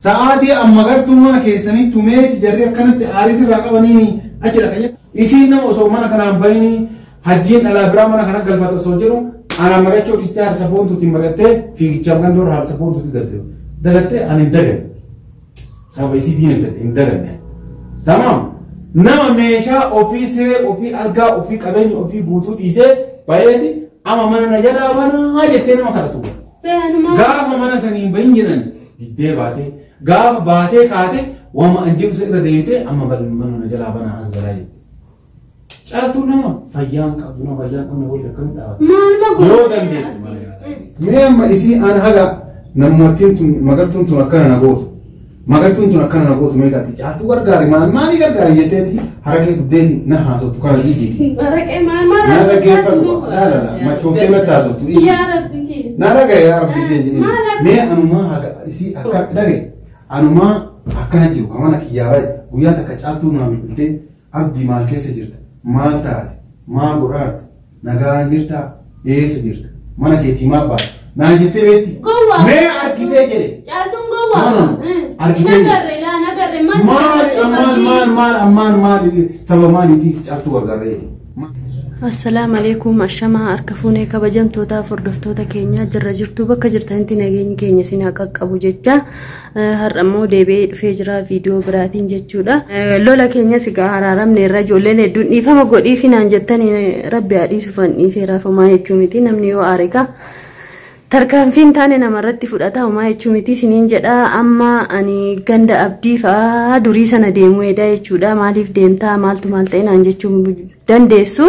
Sa'aatii amma gartuu mana keessanii tumeeti jarri akkanatti aarii sirraa qabanii achi dhaqa jetta. Isiin nama osoo mana kanaan bayini hajjiin dhalaa biraa mana kana galfata osoo jiru ana marachuu dhiistee haadha sabboontuutiin marattee fiigichaan gandoorra haadha sabboontuutti galte. Dagattee ani hin daganne. Sababa isii diina bitadhe hin daganne. Tamaam. Nama meeshaa ofii siree ofii algaa ofii qabeenya ofii guutuu dhiisee bayeeti ama mana na jalaa banaa jettee nama kadhatu. Gaafa mana sanii hin bahin jedhan diddee baatee gaafa baatee kaate waama an jedhu isa irra deebitee amma mana na jalaa banaa as galaa jette. Caaltuu nama fayyaan qabdu nama fayyaan qabne waliin akkamitti dhaabata? Maaluma Yoo goota dandeette mana yaalaa. Mee amma isii an haga namootiin tun magartuun tun akkana na gootu. Magartuun tun akkana na gootu meeqa ati caaltuu gargaari maal maalii gargaari jetteeti haraqee dugdeeti na haasoftu kana dhiisiiti. Waraqee maal maal Na dhaggeeffadhu laa laa laa machooftee natti haasoftu dhiisi. Yaa Rabbi kiyya. Na dhagaye yaa Rabbi kiyya jedhee. Maal akka- Mee anumaa haga isii akka dhagaye anumaa akkana jiru ka mana kiyyaa bahe guyyaa takka caaltuu naa bilbiltee abdii maal keessa jirta maal taate maal godhaarta nagaan jirtaa eessa jirta mana keetii maal baate naan jettee beekti. Gowwaa. Mee argitee jedhe. Caaltuun gowwaa. No, no, no. Argitee Hin jedhe. agarre laa hin agarre maal Maali ammaan maal maal ammaan maali sababa maaliitiif caaltuu gargaarree jedhe. Assalaamu alaikum ashamaa harka fuunee kabajamtootaaf hordoftoota keenya jirra jirtu bakka jirtanitti nageenyi keenya isin haa qaqqabu jecha har'a immoo deebi'ee dhufee jira viidiyoo biraatiin jechuudha. Lola keenyas egaa araaramne irra ijoolleen hedduun dhiifama godhii fi naan jettanii rabbi haa dhiisu fanniisee raafamaa jechuu miti namni yoo aare egaa tarkaanfiin taane namarratti fudhata homaa jechuu miti isiniin jedha. Amma ani ganda abdii fa'aa durii sana deemuu edaa jechuudha. Maaliif deemtaa maaltu maal ta'e naan jechuu dandeessu.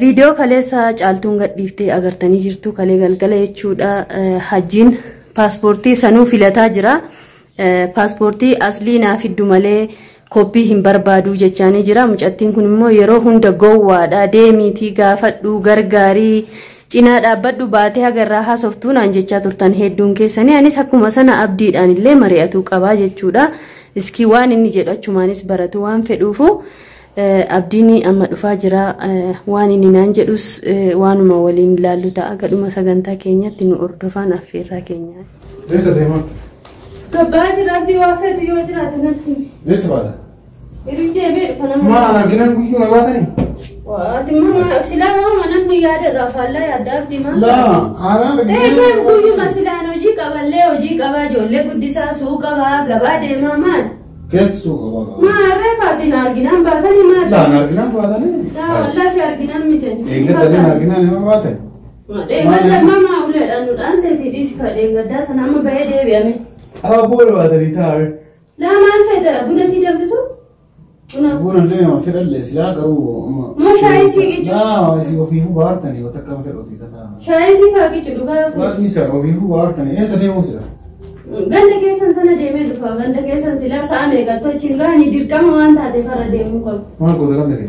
Viidiyoo kaleessa caaltuun gadhiiftee agartanii jirtu kalee galgala jechuudha. Hajjiin paaspoortii sanuu filataa jira. Paaspoortii aslii naa fiddu malee koppii hin barbaadu jechaanii jira. Mucattiin kun immoo yeroo hunda gowwaadha. Deemiitii gaafadhu gargaarii cinaa dhaabbadhu baatee hagarraa haasoftuu naan jechaa turtan hedduun keessanii. Anis akkuma sana abdiidhaan illee mari'atuu qabaa jechuudha. Iskii waan inni jedhu achumaanis baratu waan fedhuufu abdiin amma dhufaa jira. Waan inni naan jedhus waanuma waliin ilaallu ta'a. Gadhuma sagantaa keenyatti nu hordofaan affeerraa keenya. Eessa deemaa? Gabbaa jira abdii waa feetu yoo jiraate natti himi. Eessa baata? Hiriir deebi'ee dhufa nama. Maal arginaan guyyuma baatanii? Waati mama silaa mama namni yaada irraa faallaa yaadda abdii maal? Laa aanaan Ta'e kee guyyuma silaan hojii qaballee hojii qabaa ijoollee guddisaa suuqa qabaa gabaa deemaa maal? Keetti suuqa qabaa. Maa harree kaatiin arginaan baatanii maal? Laa arginaan baatanii. Laa wallaa si arginaan miti. Eeggadda arginaan nama baatan. Dheengadda mama uleedhaan nudhaan teetii dhiisi ka dheengaddaa sana amma bahee deebi'ame. Amma booda baatanii taa'e. Laa maal feeta buna sii danfisu? Buna. Buna illee nama fedhallee silaa garuu amma. Moo shaayii sii qicu? Laa isii ofiifuu baartanii yoo takka fedhuti kataa. Shaayii sii kaa qicu dhugaa yoo Laa feete. dhiisa ofiifuu baartanii eessa deemuu sila? Ganda keessan sana deemee dhufa. Ganda keessan silaa sa'a meeqattu achiin gahanii dirqama waan taateef har'a deemuu qabu. Maal goota ganda kee?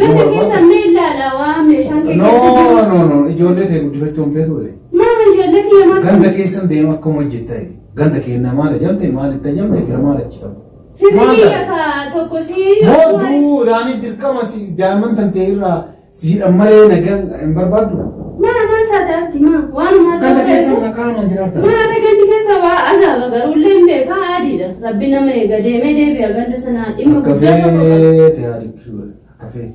Ganda keessan mee ilaala waan meeshaan kee No keessa jirus. no no ijoollee kee guddifachuu hin feetu jedhe. Maal ijoollee kiyya maal? Ganda keessan deema akkuma hojjettaa jedhe. Ganda keenna maal ajamte maal itti ajamte fira maal achi qabu. Firri Maal kiyya taate? ka tokko si. Moo duudhaanii dirqama si daa'imman tan ta'e irraa si hidhan malee nagaan hin barbaaddu. Maa maal taate abdi maa waanumaa Ganda saba keessan feetu. nagaan jiraata. Maa gandi keessa waa azaaba garuu illee hin beekaa adiidha. Rabbi nama eega deemee deebi'a ganda sanaa dhimma Akka guddaa tokko qaba. feete haa dhiphishuu akka feete.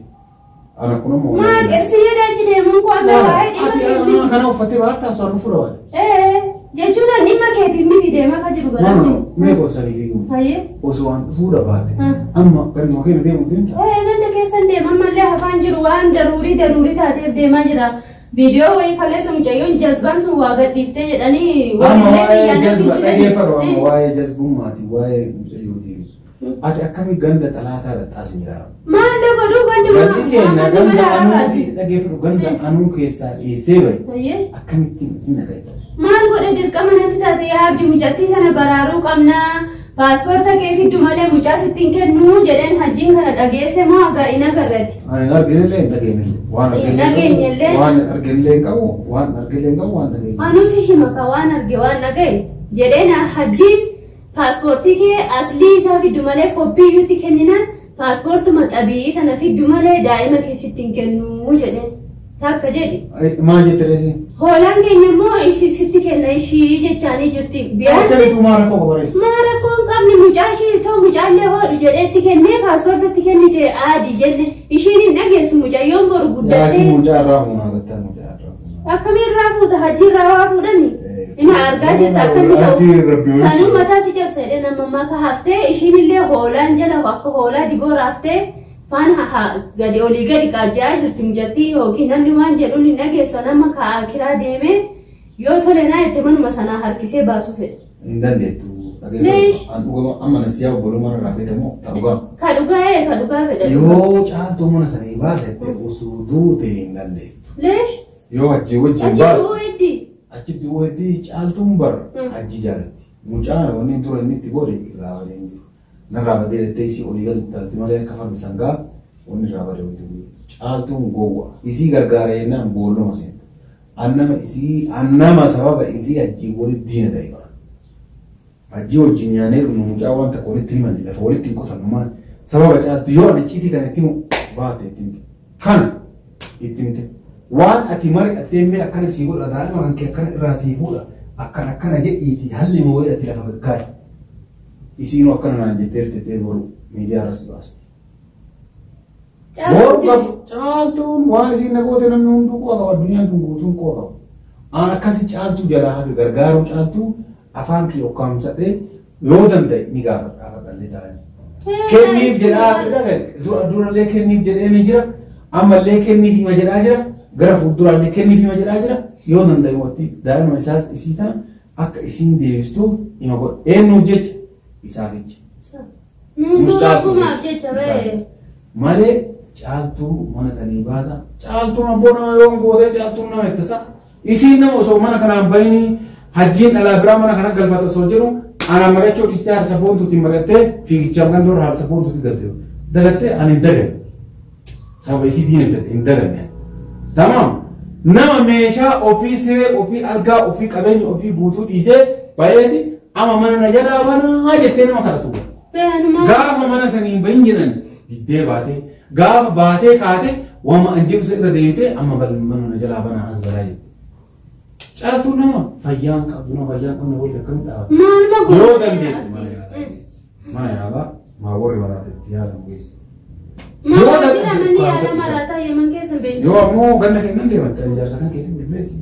Ana kun ammoo. Maa qirsi jedhee achi deemuun koo amma waa'ee dhimma Ati keetii. kana uffattee baattaa osoo dhufuu dhabaate. Ee jechuun an dhimma keetiif miti deemaa ka jiru No no baraatti. no mee gosa fi Hayyee. osoo waan dhufuu dhabaate. Hmm. Amma galma keenya deemuuf deemta. Ee ganda keessan deema ammallee hafaan jiru waan daruurii daruurii taateef deemaa jira. Viidiyoo wayii kaleessa mucayyoon jazbaan sun waa gadhiiftee jedhanii Amma warri waa'ee illee jazba xiyyaanatti dhageeffadhu amma jiran. waa'ee jazbummaati waa'ee mucayyootii. Ati akkamii ganda xalaataa dhadhaas hin jiraatu. Maal godhuu gandi Gandi keenya ganda anuu haaraati. dhageeffadhu ganda anuu keessaa dhiyeessee bahe Hayyee. akkamittiin hin dhagayeetta. Maal godhe dirqama natti taate yaa abdii mucattii sana baraaruu qabnaa. Paaspoorta kee fiddu malee mucaa sitti hin kennuu jedheen hajjiin kana dhageesse moo agar hin agarreeti. Ani hin arginellee hin dhageenyellee. Waan Hin dhageenyellee. waan arginellee hin qabu waan arginellee hin qabu waan dhageenye. Anuu si hima ka waan arge waan dhagaye jedheen hajjiin paaspoortii kee aslii isaa fiddu malee koppii iyyuutti kenninaan paaspoortuma xabi'ii sana fiddu malee daa'ima kee sitti hin kennuu jedheen. Takka jedhi. Maal jette reesi? Hoolaan keenya immoo ishii sitti kenna ishii jechaanii jirti. Biyaansi Akkamitti maal rakkoo qaba reesi? Maa rakkoo hin qabne mucaa ishii ta'u mucaallee hoodhu jedheetti kennee paaspoortatti kennite aadi jenne ishiin hin dhageessu mucayyoon boru Yaaki guddattee mucaa irraa fuunaa gattaa mucaa irraa fuunaa. akkamiin irraa fuuta hajii irraa waa fuudhani. Ina argaa jirta akka inni ta'u. Sanuu mataa si cabsa jedhee nama ammaa ka haftee ishiin illee hoolaan jala akka hoolaa diboo raaftee faana gadi olii gadi qaajjaa jirti mucattii yookiin namni waan jedhuun hin dhageessu nama ka'aa kiraa deemee yoo tole naa itti manuma sanaa harkisee baasuu fedha. Hin dandeettu. Leesh. An dhugama amma nasiyaa obbolummaa irraa feetamoo ta dhugaa. Ka dhugaa ee ka dhugaa fedha. Yoo caaltuu mana sanii baasette osoo duute hin dandeettu. Leesh. Yoo hajji wajjin Achi baaste du'uu heddii. achi du'uu heddii caaltuun bar hajji jaalatti. Mucaan wanni dura inni itti godhe irraa badee hin jiru. Narraa badee jettee isii olii gadi utaalti malee akka farda sangaa wanni irraa badee wanti jiru. Caaltuun gowwa. Isii gargaara jennaan boolloma seenta. Annama isii annama sababa isii hajjii walitti diina ta'e bara. Hajjii wajjin nyaanee dhumnu mucaa waan takka walitti himanne lafa walitti hin qotannu maal sababa caaltu yoo ani icciitii kana itti himu baate itti himte. Kana itti himte. Waan ati mari'attee mee akkana sii godha daa'ima kan kee akkana irraa sii fuudha akkana akkana jedhiiti halli moo ati lafa gaggaari. Isiinuu akkana naan jettee ertettee boru miidiyaa irra si baasti. Boru qabu caaltuun waan isiin na goote namni hunduu quba qaba addunyaan tun guutuun quba qaba. Aan akkasi caaltuu jalaa hafe gargaaruu caaltuu afaan kee ukkaamsadhee yoo danda'e ni gaafadha gaafadhallee taa'anii. Kenniif jedhaa durallee kenniif jedhee ni jira ammallee kenniif hima jedhaa jira gara fuulduraallee kenniif hima jedhaa jira yoo danda'e wanti daa'ima isaas isii tana akka isiin deebistuuf hima godha eenyuuf jecha isaaf jecha. Nuuf jecha bee. Malee caaltuu mana sanii baasa caaltuun abboo nama yoo gootee caaltuun nama ittisa isiin nama osoo mana kanaan bayinii hajjiin dhalaa biraa mana kana galfata osoo jiru ana mari'achuu dhiistee haadha sabboontuutiin mari'attee fiigichaan kan dura haadha sabboontuutiin galte dagattee ani hin daganne sababa isii diina bitadhe hin daganne tamaam nama meeshaa ofii siree ofii algaa ofii qabeenya ofii guutuu dhiisee bayeeti ama mana na jalaa banaa jettee nama kadhatu. Gaafa mana sanii hin bahin jedhan diddee baatee gaafa baatee kaate waama an jedhu irra deebitee amma mana na jalaa banaa as balaa jette. Caaltuun nama fayyaan qabdu nama fayyaan qabne waliin akkamitti dhaabata? Maaluma godhu? Yoo dandeettu mana yaalaa geessi. Mana yaalaa maa warri maraate itti yaalamu geessi. Maal jira manni yaala maraataa yeman keessa hin beeknu. Yoo ammoo ganna kennan deematte jaarsa kan keetiin bilbileessi.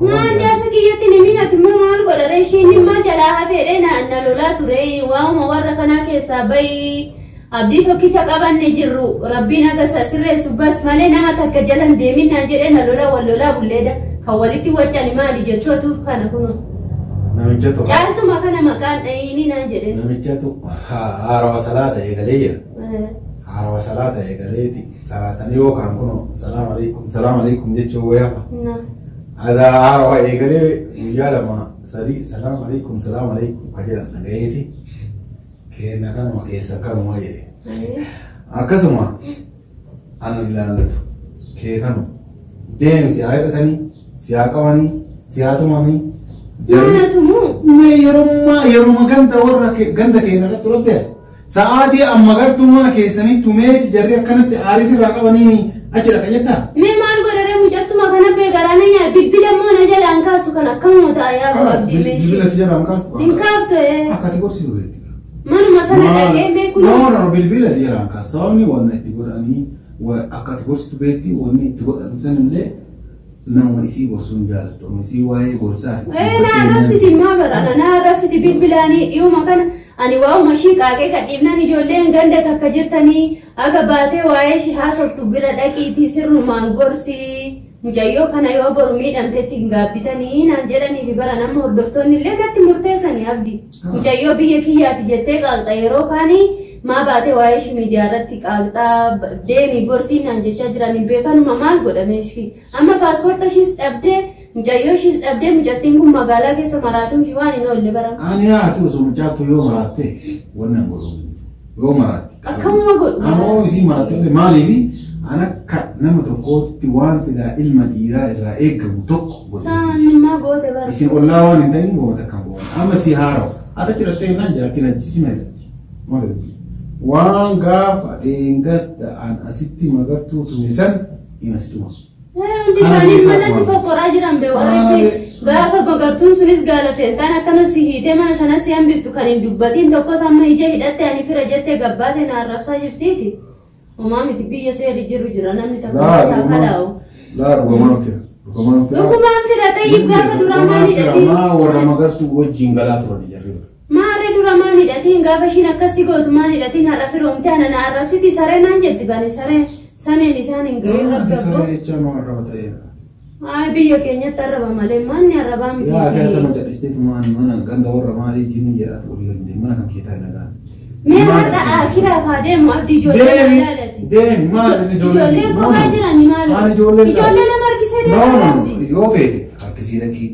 Maal jaarsa kiyyatti ni minati immoo maal godhare ishiin immoo jalaa hafeedhe na lolaa ture waa'uma warra kanaa keessaa bayi abdii tokkicha qabanne jirru rabbiin aga sirreessu bas malee nama takka jalan deemin naan jedhee na lola wal lolaa bulleedha kan walitti waccani maali jechuutuuf kana kuno. Namichatu Caaltuma kana maqaan dhayini naan jedhe. Namichatu haarawa salaata eegalee jira. Haarawa salaata eegaleeti salaatanii yookaan kuno salaam alaikum salaam alaikum jechuun wayyafa. Ada haarawa eegalee guyyaa lama sadii salaam alaikum salaam alaikum ka jedhan dhagayeeti kenna kanuma keessan kanuma jedhe. Akkasuma ana ilaallatu kee kanuma deemi si haa hidhatanii si haa qabanii si haa tumanii Maalatumu? Mee yerummaa yeruma ganda warra ganda keenya irratti turte sa'aatii amma gartuu mana keessanii tumeeti jarri akkanatti aarii sirraa qabanii achi dhaqa jettaa? Mee maal godhare mucattuma kana bee garaa na nyaa bilbila immoo na jalaan kaastu kan akkamuma ta'a yaa Kalas abdii meeshii. bilbila si jalaan kaastu. Hin kaaftu ee. Akka ati gorsitu beekti. Manuma sana dhaqee mee kun. No no bilbila si jalaan kaastu sababni wanna itti godhanii akka ati gorsitu beekti wanni itti godhan sanillee nama isii gorsuun jaalattu isii waa'ee gorsaati. Ee na arrabsiti maa barana na arrabsiti bilbilaanii dhiyuma kana ani waa'uma ishii qaaqee kadhiifnaan ijoolleen ganda takka jirtanii aga baatee waa'ee ishii haasoftu bira dhaqiitii sirrumaan gorsi mucayyoo kana yoo boru miidhamtetti hin gaabbitanii naan jedhanii fi bara nama hordoftoonni illee natti murteessanii abdi mucayyoo biyya kiyyaati jettee qaaqxa yeroo kaanii maa baatee waa'ee ishii miidiyaa irratti qaaqxaa deemi gorsii naan jechaa jiran hin beekanuma maal godhame ishii amma paaspoorta ishiis dhabdee mucayyoo ishiis dhabdee mucattiin kun magaalaa keessa maraatuun ishii waan hin oolle bara. Ani haati osoo mucaattu yoo maraatte wanni an godhu yoo maraatte. Akkamuma godhu? Ammoo isii maraatte illee maaliifi an akka nama tokkootti waan silaa ilma dhiiraa irraa eegamu tokko godhe. Saanummaa goote bara. Isin ollaa waan hin ta'in goota kan goone amma si haarawa ata jirattee naan jaartiin ajjisi malee. Waan gaafa dheengadda an asitti magartuu tume san ima si tuma. Hundi isaanii manatti fokkoraa jiran bee warri gaafa magartuun sunis gaala feentaan akkanas si hiitee mana sanas si hambiftu kan hin dubbatiin tokkos amma ija hidhatte ani fira jettee gabbaate na arrabsaa jirtiiti. Homaa miti biyya seerri jiru jira namni tokko kalaa'u. Laa dhugumaan fira. Dhugumaan fira. Dhugumaan fira xayyib gaafa duraa maal hidhatiin? Maa warra magartuu wajjin galaa turan jarri. Maarree dura maal hidhatiin gaafa ishiin akkasii gootu maal hidhatiin har'a firoomte ana na arrabsiti saree naan jetti bane saree saneen isaan hin gahin rabbi Saree jechaa maa arraba ta'eera. Ay biyya keenyatti arraba malee manni arrabaa miti. Yaa akkaataa macadhisteetu maani mana ganda warra maalii jinni jedhaatu olii gadi mana kan keetaa hin dhagaan. Mee har'a akiraaf haa deemu abdii ijoollee ilaalati. Deemi maal inni ijoollee Ijoollee kophaa jirani maal? Maal ijoollee Ijoollee lama harkisee deema abdii. Yoo feete harkisii dhaqii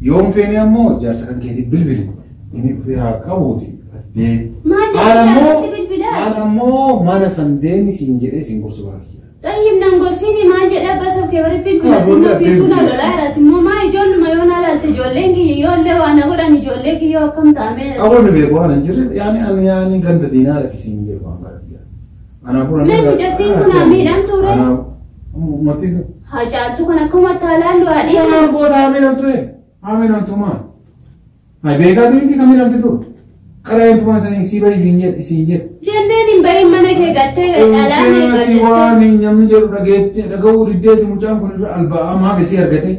yoo hin feene ammoo jaarsa kan keetii bilbili inni dhufee haa qabuuti deemi. Maal jaarsatti bilbilaa? Aan ammoo mana san deemi siin jedhee siin gorsu baay'ee. Xayyib nan gorsiini maal jedhee abbaa sab kee bari bilbila xinnoo fiituu na lolaa jiraati immoo maa ijoolluma yoo na laalte ijoolleen kiyya yoo illee waa na godhan ijoollee kiyya akkam ta'amee. Aboonni beeku waan hin jirre yaani ani yaani ganda diinaa rakkisiin jedhu waan bara. Anaa kun Mee mucattiin kun haa miidhamtuu ree? Uummattiin kun. Haa caaltu kan akkuma taalaallu haa dhiifnu. Maal goota haa miidhamtu haa miidhamtu maal? Haa beekaatu miti kan miidhamte ture. Qareen tumaan sanii sii bahi siin jedhe siin jedhe. Jenneen hin bahin mana kee gattee dhalaa meeqa Ati jettee. waan namni jedhu dhageette dhaga'uu diddeeti mucaan kun irra alba'amaa haga isii argate.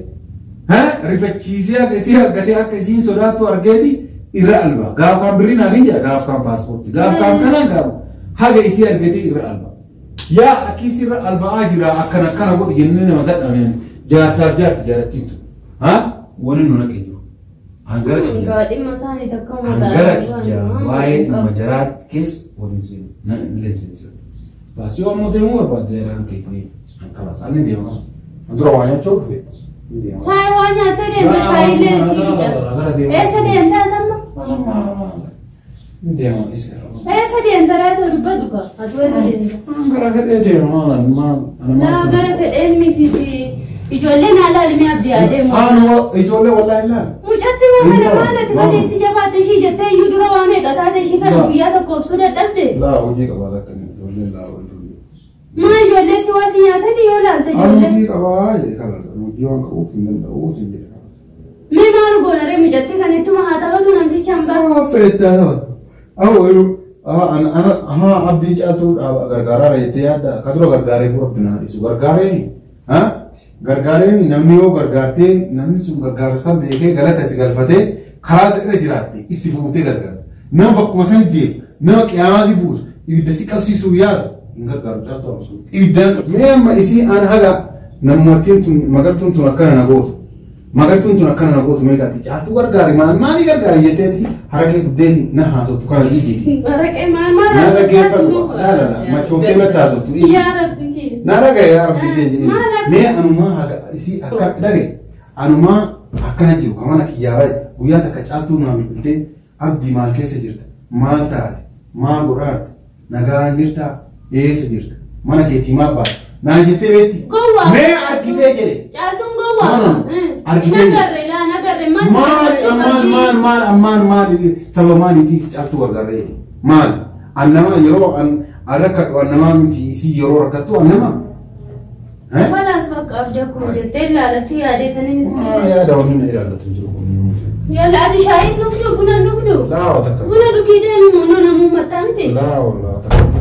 Rifachiisee haga isii argate akka isiin sodaattu argeeti irra alba. Gaaf kaan birrii naa hin jedha gaaf kaan paaspoortii gaaf kaan kanaa gaaf haga isii argate irra alba. Yaa akkiis irra alba'aa jira akkana akkana godhu jennee nama dadhabneen jaarsaaf jaarti jaalattiintu. Wani nu naqee jiru. Hangara kiyya. Dhimma isaanii takka Hangara kiyya waa'ee dhimma jaraa keessa waliin seenu. Nan illee seenu. Baas yoo ammoo deemuu barbaadde jaraan keetii kalas ani deema. Dura waa nyaachuu dhufe. Shaayii waa nyaattee deemte shaayiillee sii ija. Eessa deemtaa tamma? Deema isa. Eessa deemta laata dubbadhu ka? Atu eessa deemta? Gara fedhee deema maal maal. Laa gara fedheen miti ijoolleen haala alimee abdii haa deemu. Aanoo ijoollee wallaahi laal. Mucatti moo kana maal ati malee itti jabaatte ishii jettee iyyuu dura waa meeqa taate ishii kana guyyaa tokko obsuu dadhabde. Laa hojii qabaa lakka ijoolleen laa hojii. Maa ijoollee si waa si nyaatanii yoo laalte ijoollee. Hojii qabaa jedhe kalaas hojii waan qabuuf hin danda'u siin jedhe kalaas. Mee maal goona ree mucatti kan ittuma haa taphatu namtichi hambaa. Maa fedhette haa taphatu. Awwa yeroo ana abdiin caaltuu gargaaraa jettee yaadda ka dura gargaaree fuula binaa dhiisu gargaaree gargaaree namni yoo gargaartee namni sun gargaarsa beekee galata si galfatee karaa isa irra jiraatte itti fuuftee gargaara. Nama bakkuma sani deemu nama qiyaamaa si buusu ibidda si qabsiisuu yaadu hin gargaaru caaltuu amsu ibiddaan qabsiisu. Mee amma isii an haga namootiin tun magartuun tun akkana na gootu magartuun tun akkana na gootu meeqaati caaltuu gargaari maal maalii gargaari jetteeti harakee dugdeeti na haasoftu kana dhiisiiti. Waraqee maal maal Na dhaggeeffadhu laa laa laa machooftee natti haasoftu dhiisi. Yaa rabbi kiyya. Na dhagaye yaa rabbi kiyya jedhee. Mee anumaa haga isii akka dhagaye anumaa akkana jiru ka mana kiyyaa bahe guyyaa takka caaltuu naa bilbiltee abdii maal keessa jirta maal taate maal godhaarte nagaan jirtaa eessa jirta mana keetii maal baate naan jettee beekti. Gowwaa. Mee argitee jedhe. Caaltuun gowwaa. No, no, no. Argitee Hin agarre laa hin agarre maal si Maali gaafachuu ammaan qabdi? maal maal ammaan maal saba maaliitiif caaltuu gargaaree jedhe maal annama yeroo an rakkadhu annamaa miti isii yeroo rakkattu annamaa. Walaas bakka abdii akkuma jettee ilaalatti yaadeetaniin Maa yaada wanni na ilaallatu hin jiru kun. Yalla ati shaayii dhugdu buna dhugdu. Laa takka. Buna dhugii deemi moonoo namuu mattaa miti. Laa wallaa takka.